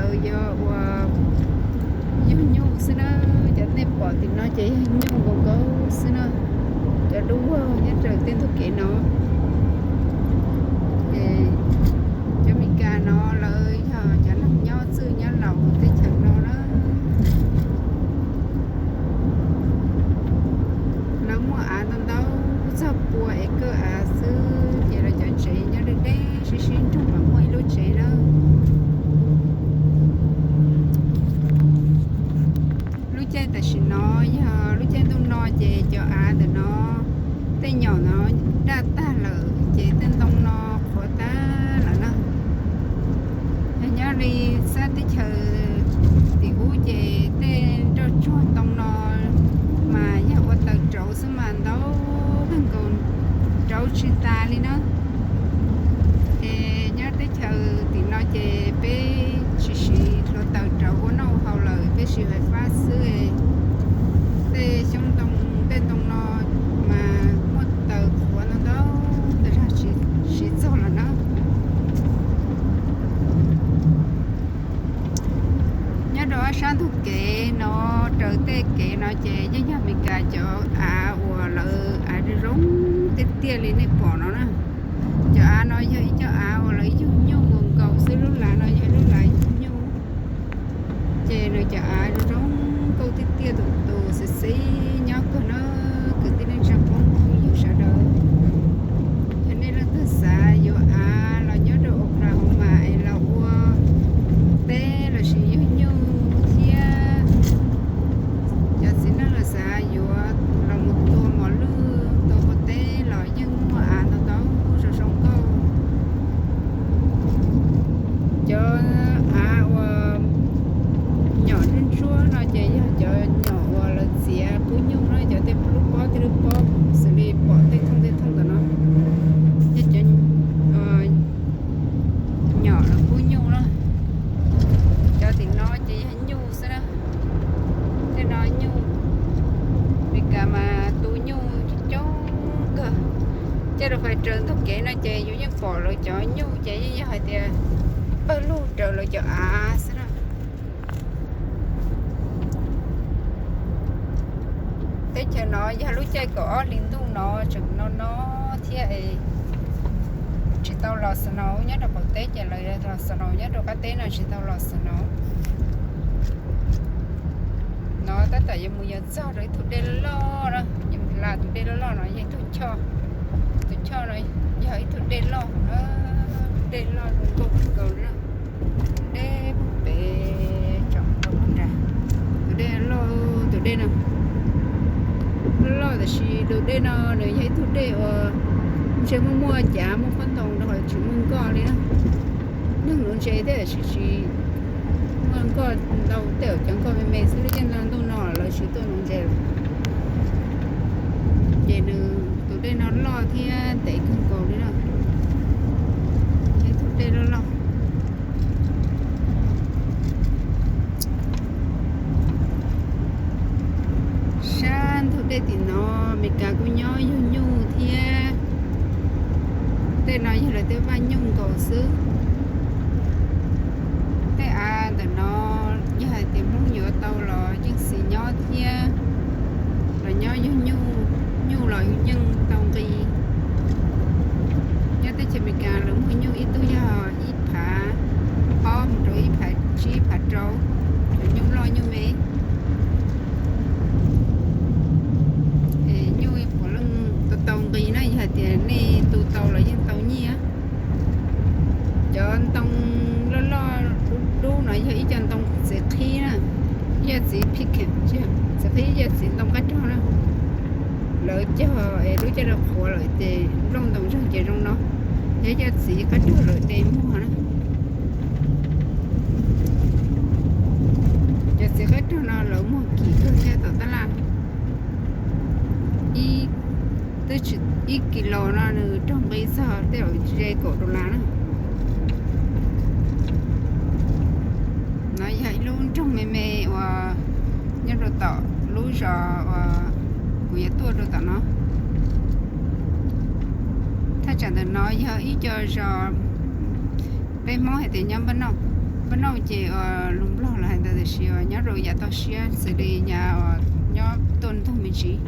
Lawv yog ua yug nyuj xwb na, cov nej pom tim no ces yog nyuj nkaus nkaus xwb na, cov dub vog nyob raws tej ntug kev no. Cov Meskas no lawv yog cov neeg nyob txwj nyob laus teb chaws no na. Lawv muaj av ntau ntau txog pua es kawj av xwb, ces lawv cov tsev nyob deb deb sib sib nrug mas muaj ib lub tsev na. Lub caij tam sim no yog lub caij ntuj no ces cov av ntawm no tej nyom no daj tag lawm ces tej ntoo no qhuav tag lawm na. Yog nyob li sab teb chaws tim ub ces tej nroj tsuag ntoo no mas yog ua taws rauv xwb mas ntau kawg nkaus, rauv tsis tas li na. Es nyob teb chaws tim no ces peb tsis siv hluav taws rauv ua noj ua haus lawm, peb siv fais fab xwb. Tej xyoob ntoo tej ntoo no mas muaj taws qhuav ntau ntau, tas zog siv txog lawm na. Nyob rau ob sab ntug kev no, raws tej kev no ces yeej yog Meskas cov av uas lawv av zoo zoo tiag tiag li nej pom no na. Cov av no yog ib co av uas lawv yug nyuj nkaus nkaus xwb, lub lav no yog lub lav yug nyuj. Ces nws cov av zoo zoo nkauj tiag tiag, tus tus xis xis nyob kawg na. Kwv tij neej tsa phooj ywg sawv daws, yog nej leej twg xav yuav av los nyob rau Oklahoma es los ua teb lossis yug nyuj thiab cov txiv neej los xav yuav los mus tua mos lwj tua pob teb los yeej muaj av ntau ntau zoo zoo nkauj. Cov av uas nyom ntsuab ntsuab no ces yog cov nyom uas lawv txiav pub nyuj na, cov tej lub pob tej lub pob xws li pom tej thooj tej thooj ntawm no yog cov nyom lawv pub nyuj na. Cov tim no ces yog nyuj xwb na. Tej no nyuj, Meskas mas tu nyuj coob coob kawg. Caij rau fais raws ntug kev no ces yus yeej pom lawv cov nyuj ces yeej yog hais tias pawg lug raws lawv cov av xwb na. Teb chaws no yog lub caij kaum ob hli ntuj no tseem no no thiab es tsis tau los snow nyob rau qaum teb, ces lawv los snow nyob rau qab teb no tsis tau los snow. No tab tom yuav mus yuav txog rau ib tug dej loj loj, yuav mus hla tus dej loj loj no yog ib tug choj. Tus choj no yog ib tug dej loj, dej loj zoo nkauj kawg nkaus li na. Dej puag pem tsom rau puag nrad. Tus dej loj, tus dej no loj loj tab sis tus dej no nws yog ib tug dej uas ntshe muaj muaj cav muaj pob ntoo rau qhov tsis muaj nkoj li na. Neeg nuv ntses thiab tab sis tsis muaj nkoj ntau, tej zaum cov nkoj me me xwb, lub caij ntuj no lawv tsis tuaj nuv ntses lawm. Ces nws tus dej no loj thiab ntev kawg nkaus li na. Yog ib tug dej loj loj. Sab ntug dej tim no Meskas kuj nyob yug nyuj thiab. Tej no yog lawv tej vaj nyuj nkaus xwb. Tej av ntawm no yog hais tias Hmoob yuav tau los yeej xis nyob thiab, los nyob yug nyuj, nyuj los yeej tau nqi. Nyob teb chaws Amelikas lawv muag nyuj ib tug yog ib phav ob mus rau ib phav tsib phav rau, cov nyuj loj nyuj me. Es nyuj puav leej tau tau nqi na, yog hais tias nej tu tau los yeej tau nyiaj. Cov ntoo loj loj dub dub no yog ib co ntoo txiv qhib na, yog txiv pecan, txiv qhib yog txiv ntoo qab rog na. Lawv cog es lub caij rau qhuav lawm ces nplooj ntoo zog ces zoo no, yog ib co txiv qab rog lawv de muag na. Cov txiv qab rog no lawv muag kim kawg thiab tom tab laj. Ib, twb tsis, ib kis los no nws raug nqi txog tej zaum ze kaum dollar na. No yog ib lub nroog me me uas nyob rau tom lub zos uas kuv yuav tuaj rau tom no. Thaj tsam ntawm no yog ib co zos peb Hmoob hais tias nyob npaj noj. Pab Nauj ces lus Nplog los hais ntawd tiam sis nyob rau yav toj siab xws li nyob tuaj ntug me ntsis.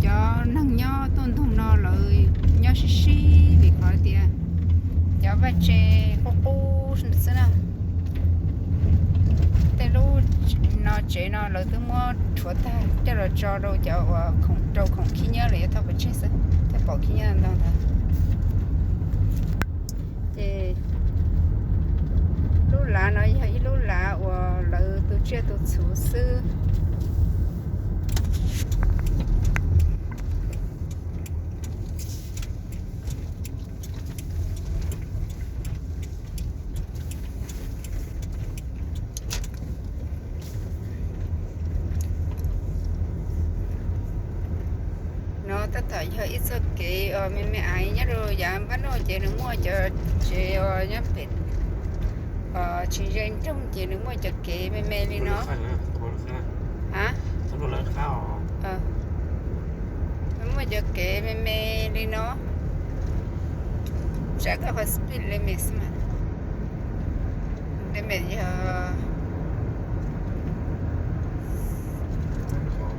Cov neeg nyob tuaj ntug no lawv nyob sib sib vim qhov tias cov vaj tse qub qub xwb na. Tej lub no tsev no lawv twb muab rhuav tag coj los tso rau cov uas khoom rau khoom khib nyiab los yuav thauj pov tseg xwb, thiaj pom khib nyiab ntau ntawd. Ces lub lav no yog ib lub lav uas lawv tu tsiaj tu txhuv xwb. No tab tom yog ib txoj kev me me aiv nyob rau yav Npab Nauj ces nws muaj cov tsev uas nyob pem tsis ze nroog ces nws muaj cov kev me me li no. Nws muaj cov kev me me li no. Tsam koj qhov speed limit xwb mas. Limit yog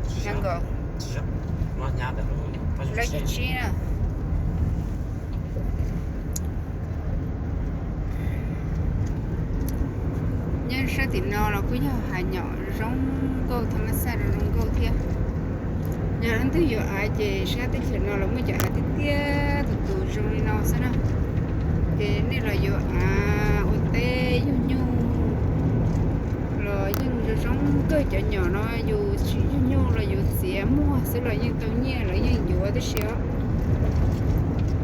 nees nkaum, lawv caum tsib na. Nyob sab tim no los kuj yog hav nyom zoo nkauj, thaj ma xaj zoo nkauj thiab. Yog leej twg yuav av ces sab teb chaws no los muaj cov av tiaj tiaj tus tus zoo li no xwb na. Ces nej los yuav av ua teb yug nyuj los yeej zoo zoo kawg. Cov nyom no yus tsis yug nyuj los yus txiav muag xwb los yeej tau nyiaj, los yeej yuav tib si os.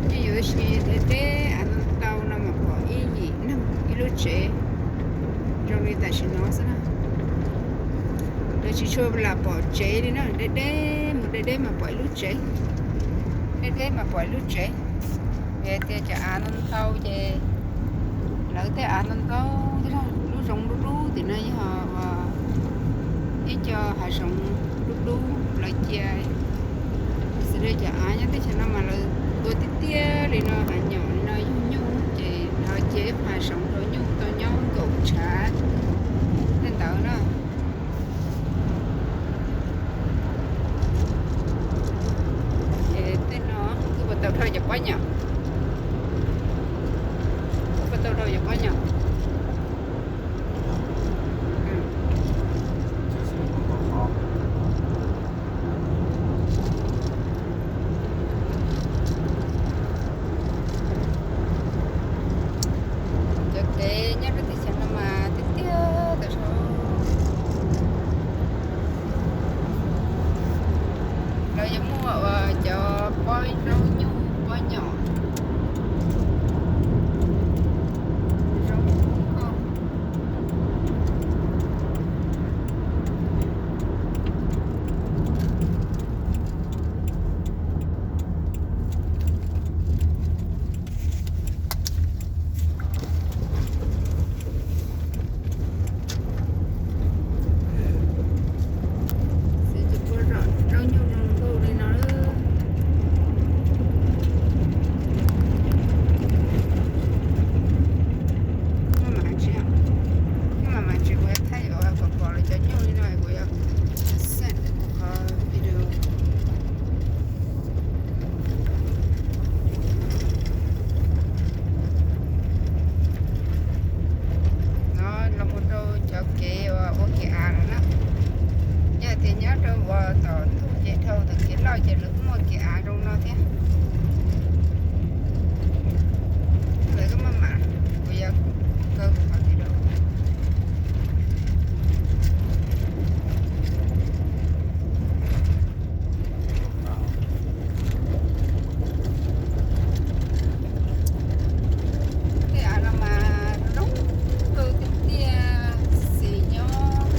Yeej yuav tib si, deb deb av ntau ntau no mas pom ib yim neeg ib lub tsev zoo li tam sim no xwb na. Lawv tsis tshua lam pom tsev li na, deb deb mus deb deb mas pom ib lub tsev, deb deb mas pom ib lub tsev. Vim tias cov av ntau ntau ces lawv tej av ntau ntau, lub zoov dub dub tim no yog ib co hav zoov dub dub lawv cia. Xws li cov av nyob teb chaws no mas lawv ua tiaj tiaj li no, hav nyom li no yug nyuj ces lawv cia ib qho hav zoov rau nyuj tau nyob nkaum tshav tej ntawd na. Ces tej no twb puas tau dhau cov pob nyom, twb puas tau dhau cov pob nyom. Cov kev nyob rau teb chaws no mas tiaj tiaj tag zog. Lawv yuav muaj ua cov pob zaub nyuj pob nyom zoo nkauj. Xwb ces puag zom zaub nyuj zoo nkauj li no lawm. Maj mam ntsis, maj mam ntsis kuv yuav thaij kom pom lawv cov nyuj li no kuv yuav send kuv qhov video. No los mus rau cov kev uas ua kev av lawm na. Yog tias nyob rau uas tom ntug ces dhau tom kev loj ces lawv kuj muaj kev av zoo no thiab. Lawv kuj maj mam, kuv yuav kaw kuv qhov video. Tej av no mas zoo kawg tiag tiag, xis nyob.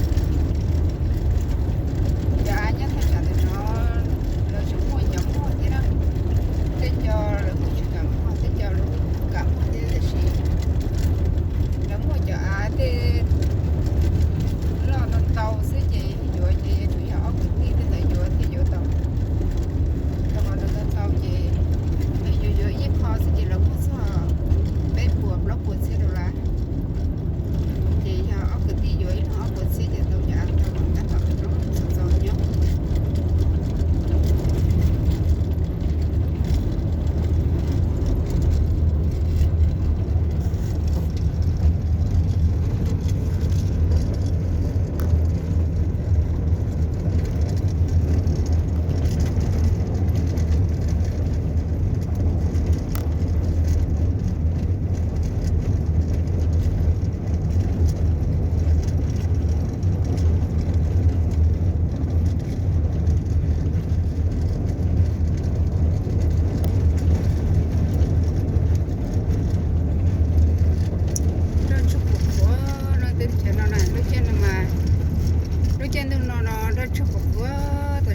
Cov av nyob thaj tsam ntawm no lawv tseem muaj cov muag thiab na. Tej co lawv kuj tsis kam muag, tej co lawv kuj kam muag thiab tiam sis lawv muag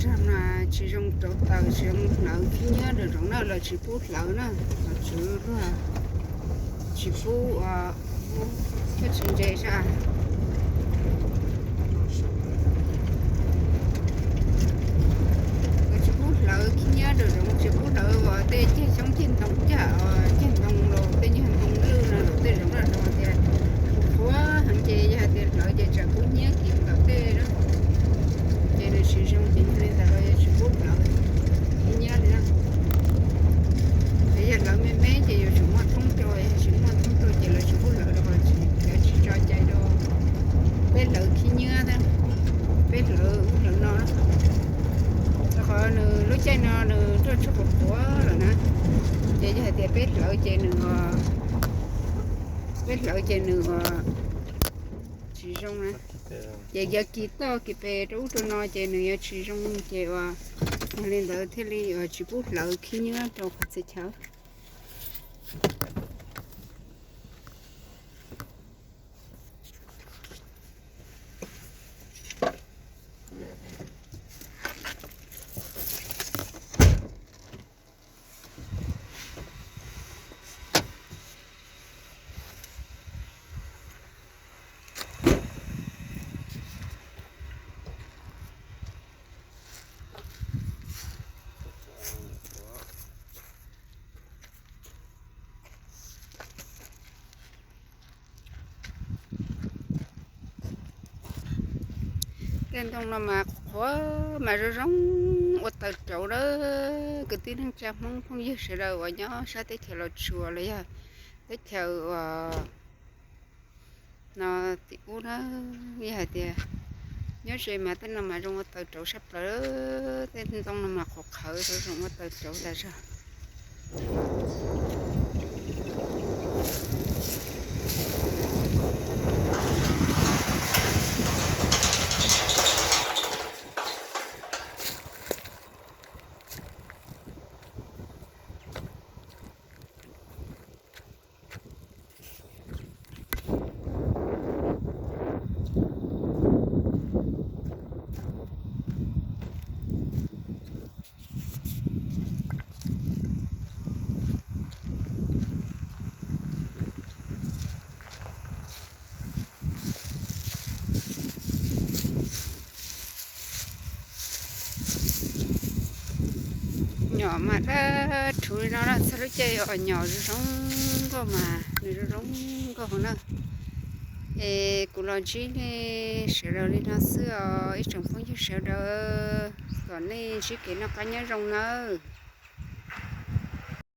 Zag mas tsis zoo rauv taws, tsis zoo hlawv khib nyiab rau zoov na, los tsis pub hlawv na, los tsis, tsis pub, thiab tsis ntse sab. Los tsis pub hlawv khib nyiab rau zoov, tsis pub hlawv tej ceg xyoob ceg ntoo cag, ceg ntoo los tej nyuag ntoo lwj no los tej zoov na, rau tias qhuav heev ces yog hais tias hlawv ces tsam kub hnyiab kis ntawm tej na, ces nws tsis zoo, ces yog li ntawd los yog tsis pub hlawv khib nyiab li na. Yog hlawv me me ces yuav tsum muaj thoob rau, yog tsis muaj thoob rau ces lawv tsis pub hlawv rau, lawv tsis tso cai rau peb hlawv khib nyiab, peb hlawv ub hlawv no. Rau qhov nws lub caij no nws nroj tshuaj qhuav qhuav lawm na, ces yog hais tias peb hlawv ces nws, peb hlawv ces nws tsis zoo na. Ces yog kis toj kis pes rau ub rau no ces nws yuav tsis zoo, ces uas yog li ntawd thiaj li uas tsis pub hlawv khib nyiab rau qhov txhia chaw. Tej ntoo no mas qhuav mas zoo zoo ua taws rauv lawm. Kwv tij neej tsa Hmoob phooj ywg sawv daws uas nyob sab teb chaws Los Tsuas los yog teb chaws uas no tim ub na, yog hais tias nyob ze mas tej no mas zoo ua taws rauv sab plaws. Tej ntoo no mas qhuav qhawv zoo ua taws rauv tas zog. Nyom mas dab rhuv li no, txog lub caij uas nyom zoo zoo nkauj mas nws zoo zoo nkauj heev na. Es kuv los ntsib nej sawv daws li no xwb os ib tsoom phooj ywg sawv daws, kom nej ntsib kev noj qab nyob zoo nawb.